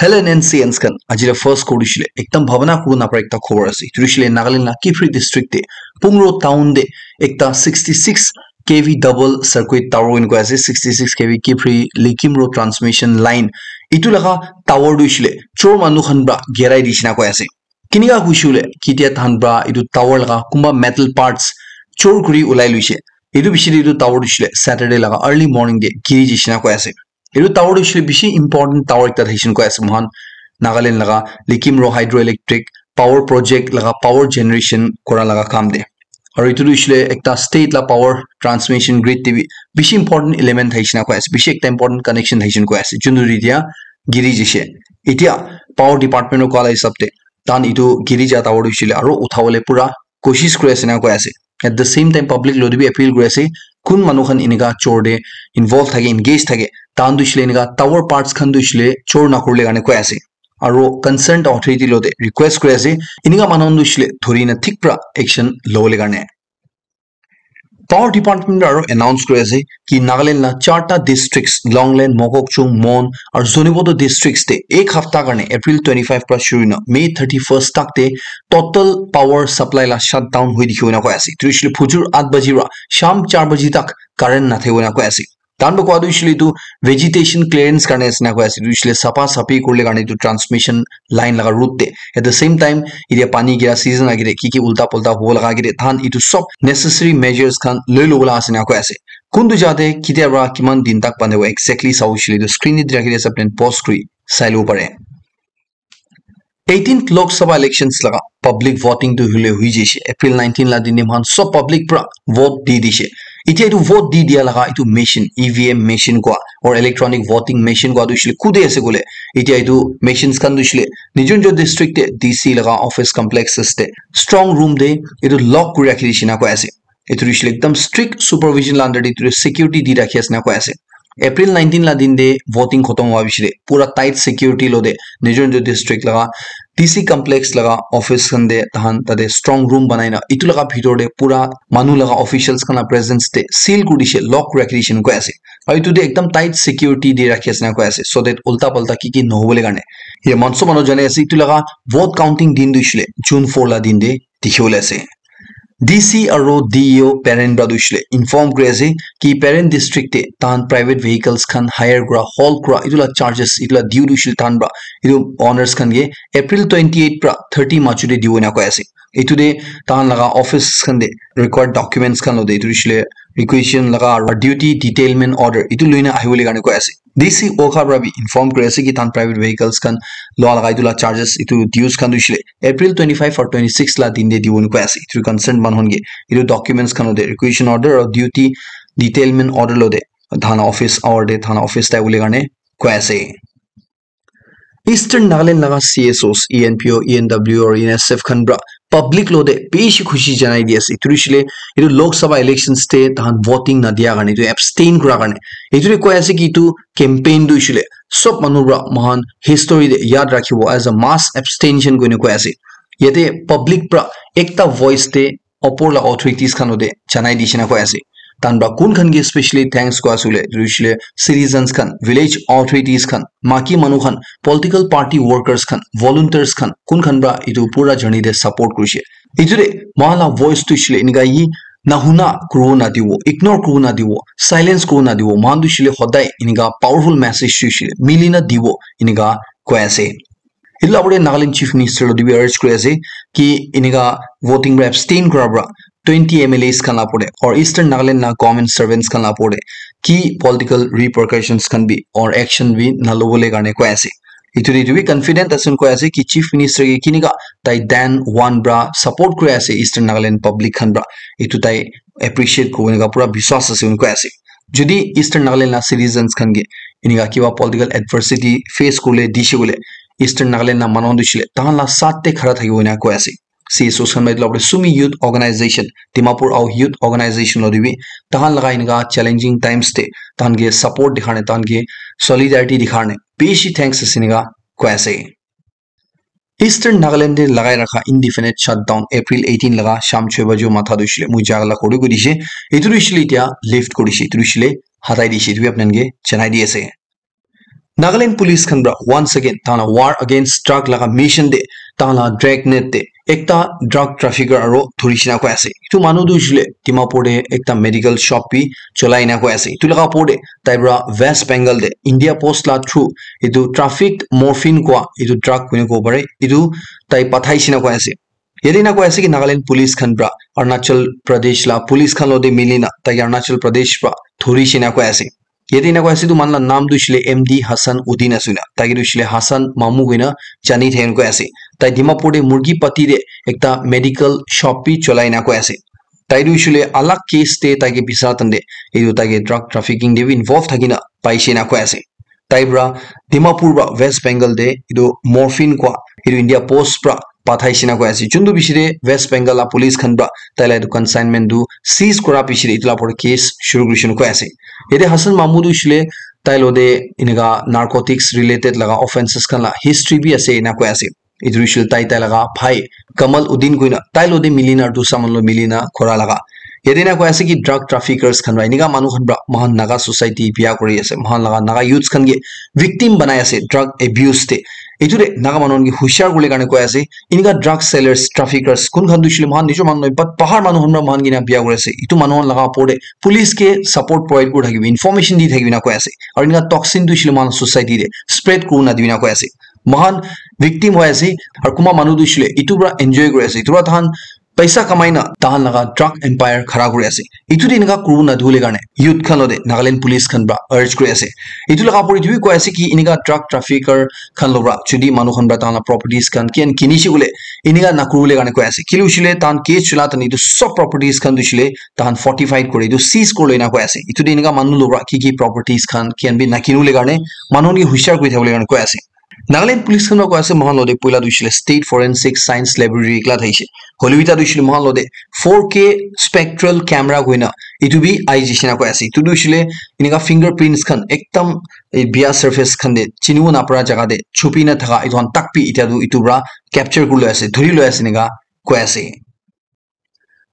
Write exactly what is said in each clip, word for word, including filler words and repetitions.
Hello N C Ns khan, aji la first khobor tu hoishe le ekdam bhabana kuribo napara ekta khobor ase. Etu tu hoishe le Nagaland la Kiphire district te Pungro town te ekta sixty six K V double circuit tower enika ase, sixty six K V Kiphire Likimro transmission line. Etu laga tower tu hoishe le chor manu khan para girai dishi na koi ase. Kenika hoishe le, ketia tahan para etu tower laga kunba metal parts chor kuri ulai loishe. Etu bishi de etu tower tu hoishe le Saturday laga early morning te giri dishi na koi ase. Etu tower tu hoishe le bishi important tower ekta thakishi koi ase moikhan Nagaland laga Likimro hydroelectric power project laga power generation kora laga kam te. Aru etu tu hoishe le ekta state la power transmission grid te bi bishi important element thakishi na koi ase, bishi ekta important connection thakishi koi ase, juntu tu etia giri jishe. Etia power department koa la hisab te tahan etu giri ja tower tu hoishe le aru uthabole pura koshish kuri ase na koi ase. At the same time public lo bi appeal kuri ase, kun manu khan enika chor te involve thake, engage thake, tahan tu hoishe le enika tower parts khan tu hoishe le chor nakuribole karne koi ase. Aru concerned authority lo te request kuri ase, enika manu khan tu hoishe le dhuri na thik para action lobole karne. Power department aru announce kuri ase ki Nagaland la charta districts, Longlen, Mokokchung, Mon aru Zunheboto districts te ek hafta karne, April twenty five para shuru na May thirty first tak te total power supply la shutdown hoi dikhi koi na koi ase. Etu hoishe le phujur at baji para sham char baji tak current na thakibo na koi ase. Tahan para koa tu hoishe le etu vegetation clearance karne ase na koi ase, etu hoishe le sapa sapi kuribole karne etu transmission line laga route te. At the same time, etia pani gira season agire ki ki ulta pulta hobo laga agire tahan etu sob necessary measures khan loi lobole ase na koi ase. Kuntu jaga te ketia para kiman din tak bande hobo exactly sabo hoishe le etu screen te rakhi ase, apni khan pause kuri sai lobo pare. Eighteenth Lok Sabha elections laga public voting tu hoile hoi jaise, April nineteen la din te moikhan sob public para vote di dishe. Etia etu vote di dia laga etu machine, E V M machine koa or electronic voting machine koa tu hoishe le kute ase koile, etia etu machines khan tu hoishe le nijor nijor district te D C laga office complexes te strong room te etu lock kuri rakhi dishe na koi ase. Etu tu hoishe le ekdam strict supervision la under te etu tu security di rakhi ase na koi ase. April nineteen la din te voting khotom howa piche te pura tight security lo te nijor nijor district laga D C complex laga office khan te tahan tate strong room banai na etu laga bhitor te pura manu laga officials khan la presence te seal kuri dishe, lock rakhi dishe na koi ase. Aru etu te ekdam tight security di rakhi ase na koi ase, so that ulta palta ki ki nohobole karne. Ye manso manu jane ase, etu laga vote counting din tu hoishe le June four la din te dikhi bole ase. D C aru D E O Peren para tu hoishe le inform kuri ase ki Peren district te tahan private vehicles khan hire kura, haul kura, etu la charges, etu la due tu hoishe le tahan para etu owners khan ke April twenty eight para thirty majo te dibo na koi ase. Etu te tahan laga office khan te required documents khan lo te etu hoishe le requisition laga aru duty detailment order etu loi na ahibole karne koi ase. D C Wokha para bi inform kuri ase ki tahan private vehicles khan loa laga etu la charges, etu dues khan tu hoishe le April twenty five or twenty six la din te dibo na koi ase. Etu concerned manu khan ke etu documents khan lo te requisition order aru duty detailment order lo te tahan office hour te tahan office te ahibole karne koi ase. Eastern Nagaland laga C S Os, E N P O, E N W aru E N S F khan para public lo te bishi khushi janai di ase. Etu hoishe le etu Lok Sabha elections te tahan voting na dia karne, etu abstain kura karne. Etu te koi ase ki etu campaign tu hoishe le sob manu para moikhan history te yaad rakhibo as a mass abstention koi na koi ase. Yate public para ekta voice te opor la authorities khan lo te janai dishe na koi ase. Tahan para kun khan ke specially thanks koi ase koile, etu hoishe le citizens khan, village authorities khan, maki manu khan, political party workers khan, volunteers khan, kun khan para etu pura journey te support kurishe. Etu te moikhan la voice tu hoishe le enika hi nahuna kuribo na dibo, ignore kuribo na dibo, silence kuribo na dibo. Moikhan tu hoishe le hodai enika powerful message tu hoishe le mili na dibo enika koi ase. Etu la opor te Nagaland Chief Minister lo te bi urge kuri ase ki enika voting para abstain kura para twenty M L As khan la opor te or Eastern Nagaland la government servants khan la opor te ki political repercussions khan bi or action bi na lobole karne koi ase. Etu te etu bi confident ase koi ase ki Chief Minister ke kinika tai dan one para support kuri ase Eastern Nagaland public khan para, etu tai appreciate kuribo enika pura biswas ase koi ase. Jodi Eastern Nagaland la citizens khan ke enika kiba political adversity face kurile dishe koile, Eastern Nagaland la manu khan tu hoishe le tahan la saath te khara thakibo ena koi ase. C S O khan para etu la opor te Sumi Youth Organization, Dimapur Ao Youth Organization lo te bi tahan laga enika challenging times te tahan ke support dikhar ne, tahan ke solidarity dikhar ne bishi thanks ase enika koi ase. Eastern Nagaland te lagai rakha indefinite shutdown April eighteen laga sham choi bajo matha tu hoishe le moi jaga la kori kuri dishe. Etu tu hoishe le etia lift kuri dishe, etu tu hoishe le hatai dishe, etu bi apni khan ke janai di ase. Nagaland police khan pra once again tala war against drug laga mission de tala drag net de ekta drug trafficker aro dhuri shina koi ase. Etu manu tu hoishe le Dimapur de ekta medical shop bi cholai na koi ase. Etu laga opor de tai pra West Bengal de India Post la through etu trafficked morphine kua etu drug koi na kobo pare. Etu tai pathai shina koi ase. Yate na koi ase ki Nagaland police khan pra Arunachal Pradesh la police khan lo de mili na tai Arunachal Pradesh pra dhuri shina koi ase. Yate na koi ase tu man la naam tu hoishe le M D Hassan Uddin ase na. Tai ke tu hoishe le Hassan Mamu koi na jani thaken koi ase. Tai Dimapur de Murgi Pati de ekta medical shop bi cholai na koi ase. Tai tu hoishe le alag case te tai ke bisa tande etu tai ke drug trafficking de bi involve thaki na pai shina koi ase. Tai pra Dimapur pra West Bengal de etu morphine kua etu India Post pra pathai shina koi ase. Chuntu bishi de West Bengal la police khan pra tai la etu consignment tu seize kura bishi de etu la opor case shuru kuri shina koi ase. Yate Hassan Mamu tu hoishe le tai lo de enika narcotics related laga offences khan la history bi ase ena koi ase. Etu hoishe le tai tai laga bhai Kamal Uddin koi na tai lo de mili na etu saman lo mili na kora laga. Yate na koi ase ki drug traffickers khan pra enika manu khan pra mohan Naga society biya kuri ase. Mohan laga Naga youths khan ke victim banai ase drug abuse te. Etu de Naga manu khan ke hushar kuri le karne koi ase. Enika drug sellers, traffickers kun khan tu hoishe le mohan nijor manu noi, but bahar manu khan pra mohan ke na biya kuri ase. Etu manu khan laga opor de police ke support provide kuri thakibi, information di thakibi na koi ase. Aru enika toxin tu hoishe le mohan society de spread kuri na dibi na koi ase. Mohan victim hoi ase, aru kunba manu tu hoishe le etu pra enjoy kuri ase. Etu pra tahan paisa kamai na tahan laga drug empire khara kuri ase. Etu de enika kuribo na dibole karne youth khan lo de Nagaland police khan pra urge kuri ase. Etu laga opor etu bi koi ase ki enika drug trafficker khan lo pra jodi manu khan pra tahan la properties khan kian kini she kole enika na kuribole karne koi ase. Kile hoishe le tahan case chula tani etu sob properties khan tu hoishe le tahan fortified kuri etu seize kuri lo ena koi ase. Etu de enika manu lo pra ki ki properties khan kian bi na kinibole karne manu khan ke hushar kuri thabole karne koi ase. Nagaland police khan pra koi ase mohan lo de poila tu hoishe le State Forensic Science Laboratory ekla thaishe. Hoile bi ta tu hoishe le mohan lo de four K spectral camera koi na etu bi ai jishe na koi ase. Etu tu hoishe le enika fingerprints khan ekdam eh, biya surface khan de chinibo na para jaga de chupi na thaka etu khan tak bi itya tu etu pra capture kuri loi ase, dhuri loi ase enika koi ase.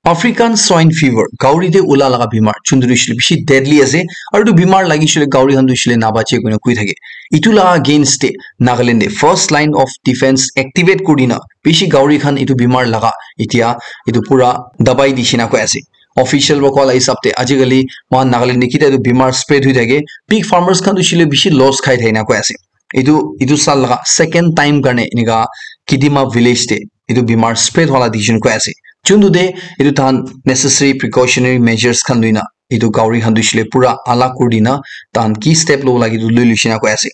African swine fever, gauri te ula laga bimar, chuntu tu hoishe le bishi deadly ase, aru etu bimar lagi shele gauri khan tu hoishe le nabache koina koi thake. Etu laga against te Nagaland te first line of defense activate kuri dina, bishi gauri khan etu bimar laga itya etu pura dabai di shina koi ase. Official pra koa la hisab te, ajikali mohan Nagaland te kita etu bimar spread hoi thake, pig farmers khan tu hoishe le bishi loss khai thake na koi ase. Etu, etu sal laga second time karne enika Kidima village te etu bimar spread hola dikhi koi ase. Chuntu te etu tahan necessary precautionary measures khan luina etu gauri khan tu hoishe le pura alak kuri dina tahan ki step lobo lage etu lui luishe na koi ase.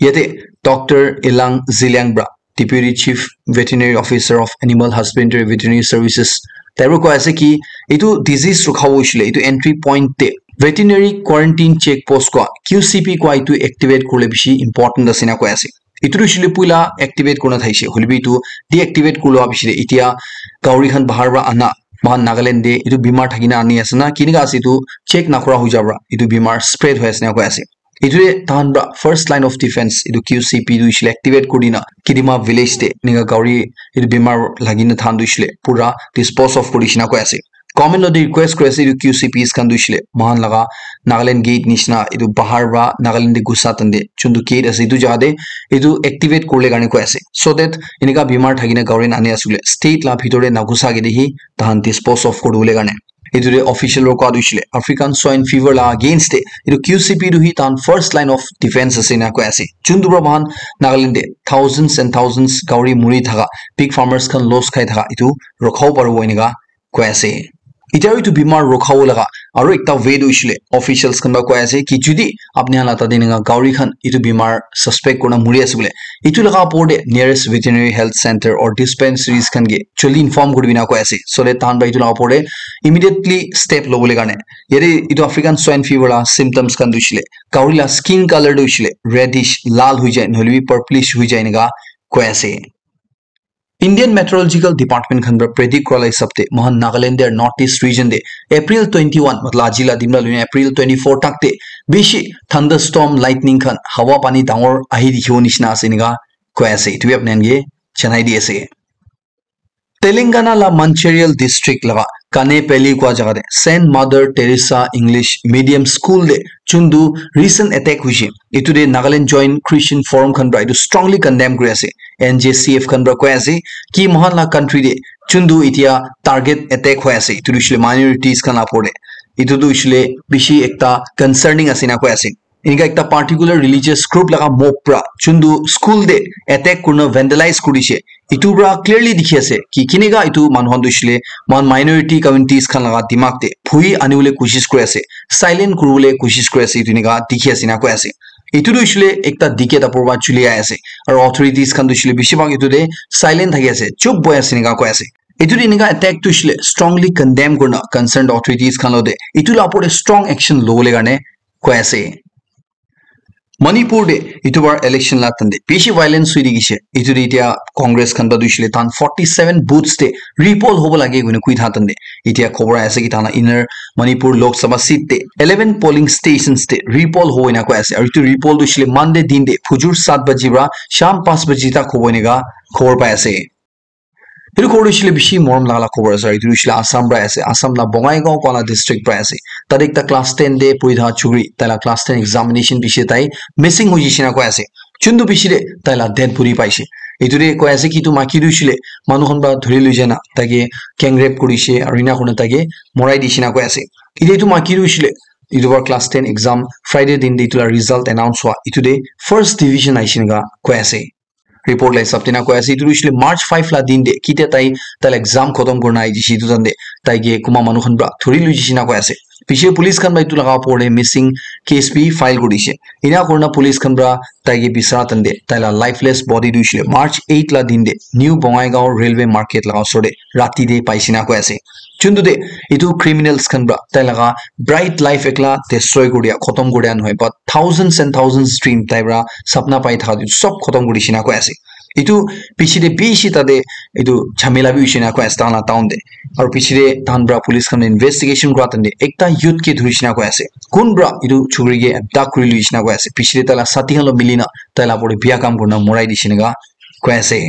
Yate Doctor Elang Ziliang pra Deputy Chief Veterinary Officer of Animal Husbandry Veterinary Services tai pra koi ase ki etu disease rukha bo hoishe le etu entry point te veterinary quarantine check post koi Q C P koi etu activate kuri le bishi important ase na koi ase. Etu tu hoishe le puila activate kurina thaishe, hoilebi etu deactivate kuri lua piche te, itya gauri khan bahar pra ana, moikhan Nagaland te etu bimar thakina ani ase na, kinika ase etu check nakura hoi jabo pra, etu bimar spread hoi ase na koi ase. Etu te tahan pra first line of defense, etu Q C P tu hoishe le activate kurina, Kidima village te enika gauri etu bimar lagina thakan tu hoishe le pura dispose off kuri dishina koi ase. Government logot request kuri ase, etu Q C Ps khan tu hoishe le moikhan laga Nagaland gate nishina, etu bahar pra Nagaland te ghusa tande, chuntu gate ase, etu jaga te etu activate kuribole karne koi ase, so that enika bimar thakina gauri khan ani ase koile state la bhitor te naghusa kene hi tahan dispose off kuribole karne. Etu te official para koa tu hoishe le African swine fever la against te etu Q C P tu hi tahan first line of defense ase ena koi ase. Chuntu pra moikhan Nagaland te thousands and thousands gauri muri thaka, pig farmers khan loss khai thaka etu rukha bo paribo enika koi ase. Itya etu bimar rukha bo laga aro ekta way tu hoishe le officials khan para koi ase ki jodi apni khan la tate enika gauri khan etu bimar suspect kurina muri ase koile, etu laga opor te nearest veterinary health center or dispensaries khan ke jaldi inform kuri dina koi ase, so that tahan para etu laga opor te immediately step lobole karne. Yate etu African swine fever la symptoms khan tu hoishe le gauri la skin color tu hoishe le reddish, lal hoi jai, nohoile bi purplish hoi jai enika koi ase. Indian Meteorological Department khan para predict kura la hisab te, moikhan Nagaland te aru North East region te April twenty one, matlab aji la din para loina April twenty four tak te bishi thunderstorm, lightning khan, hawa pani dangor ahi dikhibo nishina ase enika koi ase. Etu bi apni khan ke janai di ase. Telangana la Manchiryal district laga Kanepeli kua jaga te Saint Mother Teresa English Medium School te chuntu recent attack hoise. Itu te Nagaland Joint Christian Forum khan pra itu strongly condemn kuri ase. N J C F khan pra koi ase ki mohan la country te chuntu itia target attack hoi ase. Itu tu hoishe le minorities khan la opor te. Itu tu hoishe le bishi ekta concerning ase na koi ase. Enika ekta particular religious group laga mob pra chuntu school te attack kurina vandalize kurishe. Itu pra clearly dikhi ase ki kineka itu manu khan tu hoishe le mohan minority communities khan laga dimag te bhui anibole koshish kuri ase, silent kuribole koshish kuri ase, itu enika dikhi ase na koi ase. Itu tu hoishe le ekta dike dapur pra chuli ahi ase, aro authorities khan tu hoishe le bishi bhag itu te silent thaki ase, chup boi ase enika koi ase. Itu tu enika attack tu hoishe le strongly condemn kurina concerned authorities khan lo te itu la opor te strong action lobole karne koi ase. Manipur te itu bar election la tande bishi violence hui dikhishe. Itu te itia Congress khan pra tu hoishe le tan forty seven booths te repoll hobo lage koina kui tha tande. Itia khobor ahi ase ki tana Inner Manipur Lok Sabha seat te eleven polling stations te repoll hobo ena koi ase. Aru itu repoll tu hoishe le Monday din te phujur sat baji pra sham panch baji tak hobo enika khobor pai ase. Itu khobor tu hoishe le bishi morom laga la khobor ase. Itu hoishe le Assam pra ase. Assam la Bongaigaon kua la district pra ase. Tate ekta class ten te puri tha chukri, tai la class ten examination piche tai missing hoi jishe na koi ase. Chuntu piche te tai la dead body paishe. Itu te koi ase ki itu maiki tu hoishe le manu khan pra dhuri loi jana tai ke gang rape kurishe, aru ena kurina tai ke morai dishe na koi ase. Itu itu maiki tu hoishe le itu bar class ten exam Friday din te itu la result announce hua itu te first division aishe enika koi ase. Report la hisab te na koi ase itu hoishe le March five la din te kitia tai tai la exam khotom kurina ahi jishe itu tan te tai ke kuma manu khan pra dhuri loi jishe na koi ase. Piche police khan pra itu laga opor te missing case bi file kuri dishe. Ena kurina police khan pra tai ke bisara tan te tai la lifeless body tu hoishe le March eight la din te New Bongaigaon Railway Market laga osor te rati te paishe na koi ase. Chuntu te itu criminals khan pra tai laga bright life ekla destroy kuri dia, khotom kuri dia nohoi, but thousands and thousands dream tai pra sapna pai thaka tu sob khotom kuri dishe na koi ase. Itu piche te bishi tate itu jhamela bi hoishe na koi ase tahan la town te. Aru piche te tahan pra police khan investigation kura tan te ekta youth ke dhurishe na koi ase. Kun pra itu chukri ke abduct kuri loishe na koi ase. Piche te tai la sathi khan lo mili na tai la opor te bia kam kurina morai dishe enika koi ase.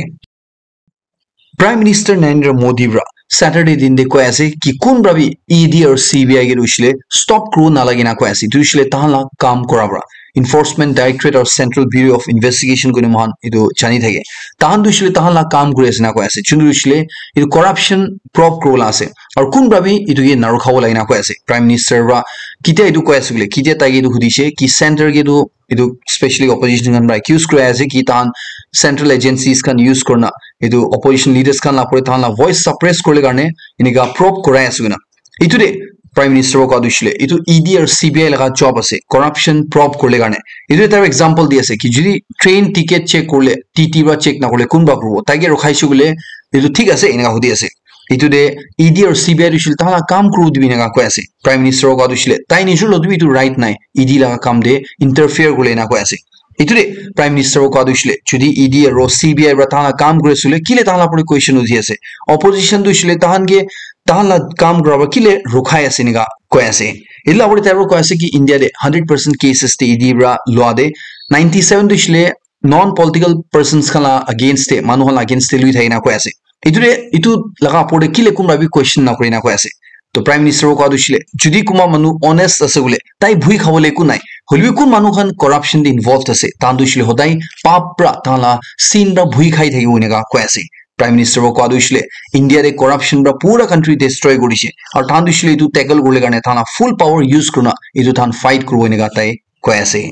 Prime Minister Narendra Modi pra Saturday din te koi ase ki kun pra bi E D aru C B I ke tu hoishe le stop kuru nalage na koi ase. Tu hoishe le tahan la kam kura pra Enforcement Directorate aru Central Bureau of Investigation koina mohan itu jani thake. Tahan tu hoishe le tahan la kam kuri ase na koi ase. Chuntu hoishe le itu corruption probe kuribole ase. Aru kun pra bi itu ke narukha bo lage na koi ase. Prime Minister pra kitia itu koi ase koile, kitia tai ke itu hudishe ki center ke itu itu specially opposition khan pra accuse kuri ase ki tahan central agencies khan use kurina itu opposition leaders khan la opor te tahan la voice suppress kuribole karne enika probe kurai ase koina. Itu te Prime Minister pra koa tu hoishe le itu E D aru C B I laga job ase corruption probe kuribole karne. Itu ekta example di ase ki jodi train ticket check kurile T T pra check nakurile kun pra kuribo? Tai ke rukhaishe koile itu thik ase enika hudi ase. Itu te E D aru C B I tu hoishe le tahan la kam kuribo dibi enika koi ase. Prime Minister pra koa tu hoishe le tai nijor lo tu bi itu right nai E D laga kam te interfere kurile enika koi ase. Itu te Prime Minister pra koa tu hoishe le jodi E D aru C B I pra tahan la kam kuri ase koile kile tahan la opor te question uthi ase? Opposition tu hoishe le tahan ke tahan la kam kura pra kile rukhai ase enika koi ase. Itu la opor te tai pra koi ase ki India te hundred percent cases te E D pra lua te ninety seven tu hoishe le non political persons khan la against te, manu khan la against te lui thaki na koi ase. Itu te, itu laga opor te kile kunba bi question na kuri na koi ase. To Prime Minister pra koa tu hoishe le, jodi kunba manu honest ase koile, tai bhui khabole eku nai. Hoilebi kun manu khan corruption te involved ase, tahan tu hoishe le hodai pap pra, tahan la sin pra bhui khai thakibo enika koi ase. Prime Minister pra koa tu hoishe le, India te corruption pra pura country destroy kurishe. Aru tahan tu hoishe le itu tackle kuribole karne tahan la full power use kurina itu tahan fight kuribo enika tai koi ase.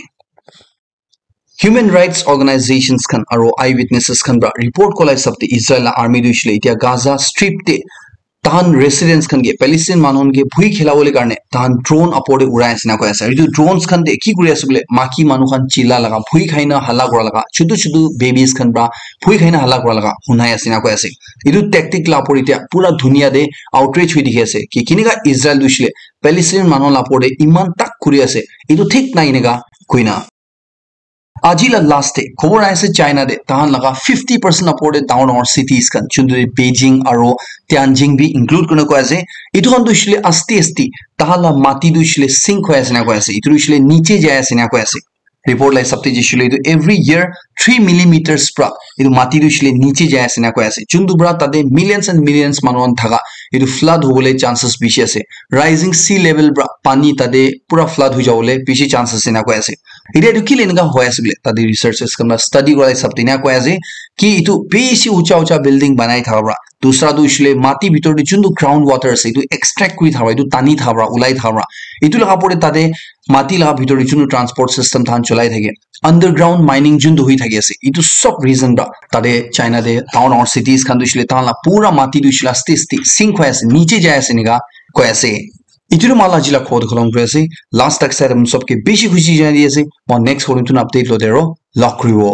Human rights organizations khan aro eyewitnesses khan pra report koa la hisab te Israel la army tu hoishe le itia Gaza Strip te tahan residents khan ke, Palestine manu khan ke bhui khilabole karne tahan drone opor te urai ase na koi ase. Aru etu drones khan te ki kuri ase koile, maki manu khan chilla laga, bhui khai na halla kura laga, chutu chutu babies khan pra bhui khai na halla kura laga hunai ase na koi ase. Etu tactic la opor itia pura dunia te outrage hui dikhi ase ki kinika Israel tu hoishe le Palestine manu la opor te iman tak kuri ase, etu thik nai enika koina. Aji la last te khobor ahi ase China te tahan laga fifty percent opor te dangor dangor cities khan, juntu te Beijing aro Tianjin bi include kurina koi ase. Etu khan tu hoishe le aste aste tahan la mati tu hoishe le sink hoi ase na koi ase, etu tu hoishe le niche jai ase na koi ase. Report la hisab te jai shey koile etu every year three millimeters pra etu mati tu hoishe koile niche jai ase ena koi ase. Juntu pra tate millions and millions manu khan thaka etu flood hobole chances bishi ase. Rising sea level pra pani tate pura flood hoi jabole bishi chance ase ena koi ase. Etia etu kile eneka hoi ase koile tate researchers khan pra study kura hisab te ena koi ase ki etu bishi ucha ucha building banai thaka pra dusra tu hoishe koile mati bitor te juntu ground water ase etu extract kuri thaka pra etu tani thaka pra ulai thaka pra etu laga opor te tate mati laga bitor te juntu transport system tahan cholai thake underground mining juntu hoi thaki ase etu sob reason pra tate China te dangor dangor cities khan tu hoishe koile tahan la pura mati tu hoishe koile aste aste sink hoi ase niche jai ase ena koi ase. Etu tu moi la aji la khobor tu khatam kuri ase. Last tak sai ase sob ke bishi khushi janai di ase. Moi next khobor tu update lo de aro log kuribo.